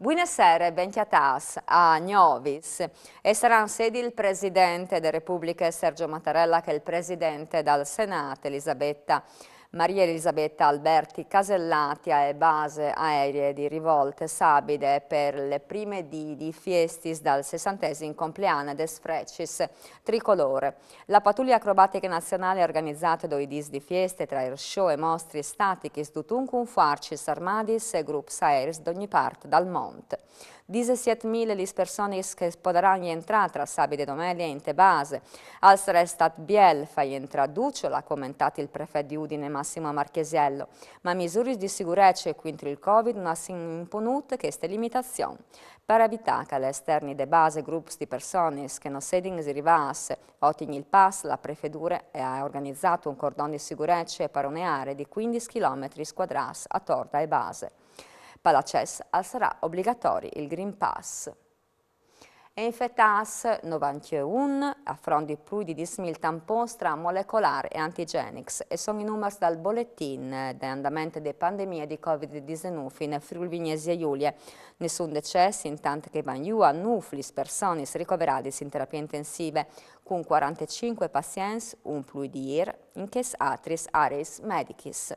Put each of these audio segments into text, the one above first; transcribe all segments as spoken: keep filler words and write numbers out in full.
Buine sere, ben cjatâts a Gnovis. E saran sedi il presidente de Republiche Sergio Mattarella che il presidente dal Senât Elisabetta, Maria Elisabetta Alberti Casellati ae base aeree di Rivolte Sabide par le prime dì di fiestis dal sessantesim complean des Frecis tricolore. La patuglie acrobatiche nazionale à organizât doi dîs di fieste tra ir show e mostris statichis, dutun cun fuarcis armadis e grups aeris di ogni part dal mont. Disesiet mil lis personis che podaran jentrâ tra sabide e domenie inte base. Al sarès stât biel fâ jentrâ ducj, al à comentât il prefet di Udine Massimo Marchesiello, ma misuris di sigurece cuintri il Covid no àn imponût cheste limitazion. Par evitâ che al esterni de base grups di personis che no sedin rivâts, otignî il pass, la prefeture e à organizât un cordon di sigurece par une aree di cuindis chilometris cuadrâts ator dae base. Par l'acès al sarà obligatori il Green Pass. E infetâts novanteun, a front di plui di dîs mil tampons tra molecolâr e antigenics, e son i numars dal boletin de andament de pandemie di Covid disenûf in Friûl Vignesie Julie. Nissun decès, intant che a van jù a nûf lis personis ricoveradis in terapie intensive, cun cuarantecinc pazients, un plui di îr, in chês altris areis medichis.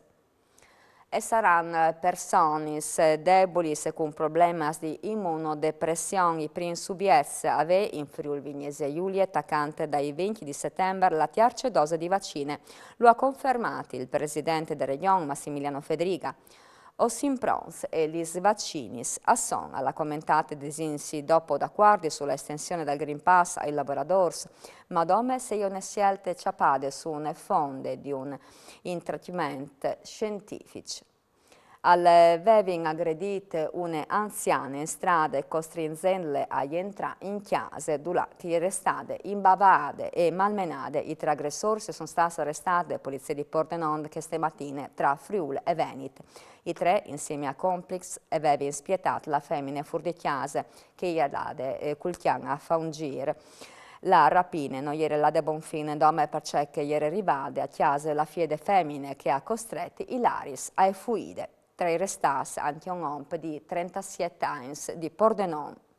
E saran personis debulis e cun problemas di imunodepression i prins subiets a vê in Friûl Vignesie Julie, tacant dai vincj di setembar, la tierce dose di vaccine. Lu à confermât il president de Regjon Massimiliano Fedriga. O sin pronts e lis vaccinis a son, al à comentât, disintsi dopo d'acuardi su la estension dal Green Pass ai lavoradôrs, ma dome se je une sielte cjapade su une fonde di un intracjament sientific. Al vevin agredît une anziane in strade, costrinzendle a jentrâ in cjase, dulà che e jere stade imbavaade e malmenade. I trê agressôrs a son stâts arestâts de polizie di Pordenone cheste matine tra Friûl e Venit. I trê, insiemi a compliçs, a vevin spietât la femine fûr di cjase, che e jere lade, eh, cul cjan a fâ un zîr. La rapine no jere lade a bon fin, dome parcè che e jere rivade a cjase la fie de femine, che e à costret i laris ae fuide. Tra i restâts ancje un om di trentesiet agns di Pordenone.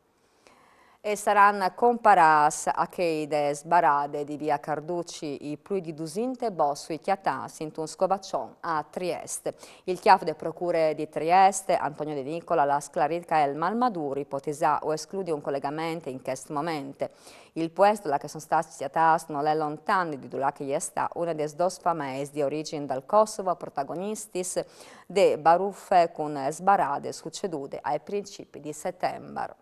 E saran comparâts a chei de sbarade di vie Carducci i plui di dusinte bossui cjatâts intun scovaçon a Triest. Il cjâf de procure di Triest, Antonio De Nicola, al à sclarît che al è malmadur ipotizâ o escludi un colegament in chest moment. Il puest là che a son stâts cjatâts nol è lontan di dulà che e je stade une des dôs fameis di origjin dal Kosovo, protagonistis de barufe cun sbarade sucedude ai principis di setembar.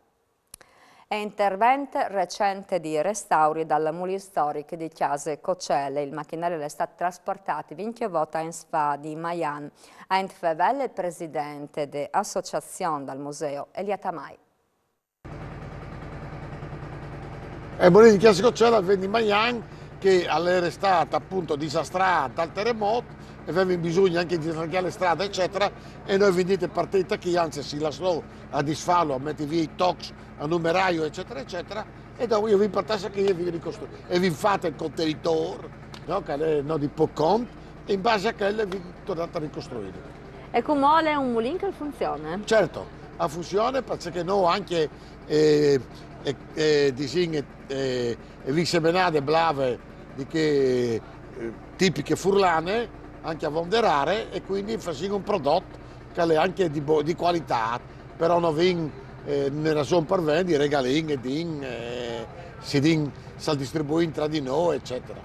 E intervent recent di restauri dal mulin storic di Cjase Cocele. Il machinari al è stât trasportât vincjevot agns fa di Maian. Aint fevele il president de associazion dal museo, Elia Tamai. E il mulin di Cjase Cocele al ven di Maian, che al è restât apont disastrât dal teremot, e a vevin bisugne ancje di distrancjâ la strade, eccetera, e nô o vin dit: partît chi, anzit, si lassò a disfâlu, a meti vie i tocs, a numerâju, eccetera, eccetera, e dopo o vin puartât chi e o vin ricostruît. E o vin fat il contenitôr, no? Che al è, no, di pôc cont, e in base a chel o vin tornât a ricostruîlu. E cumò al è un mulin che al funzione? Certo, al funzione parcè che nô ancje, eh, eh, eh, disìn, eh, e vin semenade blave di chê, eh, tipiche furlane, ancje avonde rare, e cuindi o fasìn un prodot che al è ancje di bo-, di cualitât, però no vin, eh, une rason par vendi, o regalìn, o din, eh, si din, si distribuìn tra di nô, eccetera.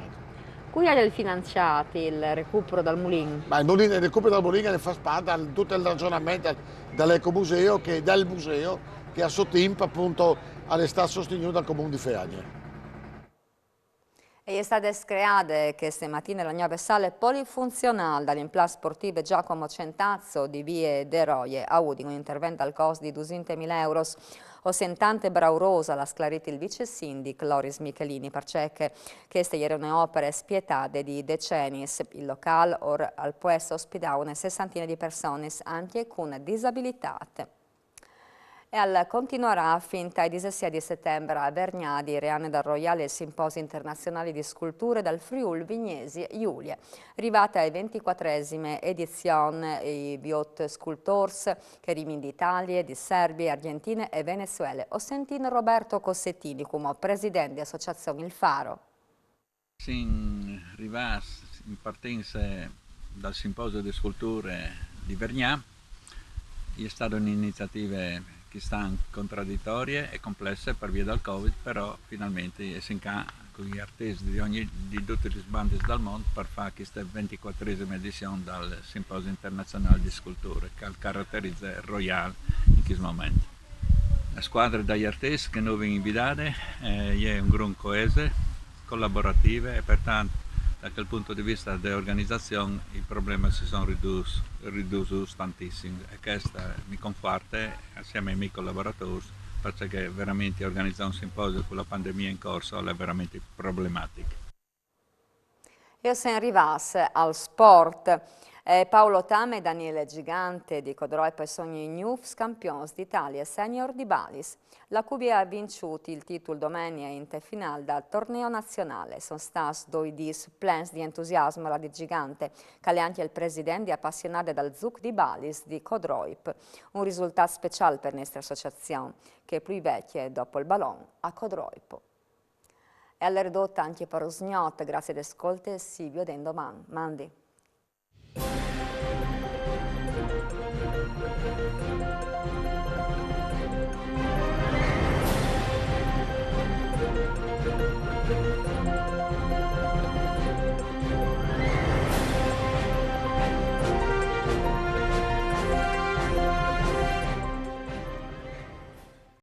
Cui aial finanziât il recupero dal mulin? Ma il mulin, il recupero dal mulin al fâs part di dut il ragjonament dal, dal ecomuseo, che, dal museo, che a so timp, apont, al è stât sostignût dal Comun di Feagne. E je stade screade cheste matine la gnove sale polifunzionâl dal implât sportîf Giacomo Centazzo di vie de Roie a Udin, un intervent dal cost di dusinte mil euros. O sint tante braurôs, al à sclarît il vicesindic Loris Michelini, parcè che cheste e jere une opare spietade di decenis. Il locâl or al pues ospitâ une sessantine di personis ancje cun disabilitât. E al continuarà fin tai disesiet di setembre a Vergnà, di reane dal Roial il Simposi Internazionali di Sculture dal Friûl Vignesie Julie. Rivade ae venticuatresime edizion i biot scultôrs che rivin di Italie, di Serbie, Argjentine e Venezuele. O sentìn Roberto Cossettini, cumò president di Associazion Il Faro. Sin rivâts in partenze dal Simposio di Sculture di Vergnà. E je stade une iniziative chist'an contraditorie e complesse par vie dal Covid, però finalmentri e sin ca cui artîfs di, ogni, di dutis lis bandis dal mont par fâ cheste venticuatresime edizion dal Simposio Internazionâl di Sculture, che al caraterize il Roial in chest moment. La scuadre dai artîfs che nô vin invidade e je un grum coese, colaborative e pertant, da chel pont di viste de organizazion, i problemis si son ridûts, ridûts tantissim. E chest mi confuarte, insieme ai miei colaboradôrs, parcè che verementri organizâ un simposio cu la pandemie in corso al è verementri problematic. E o sen rivâts al sport. Eh, Paolo Tam e Daniele Gigante di Codroip a son i gnûfs campions di Italie senior di balis. La cubie e à vinçût il titul domenie inte finâl dal torneo nazionâl. A son stâts doi dîs plens di entusiasmo, al à dit Gigante, che al è ancje il president di apassionade dal zûc di balis di Codroip. Un risultât speciâl par nestre associazion, che e je plui vecje dopo il balon a Codroip. E al è ridot ancje par usgnot, graciis de scolte, si viodìn doman. Mandi.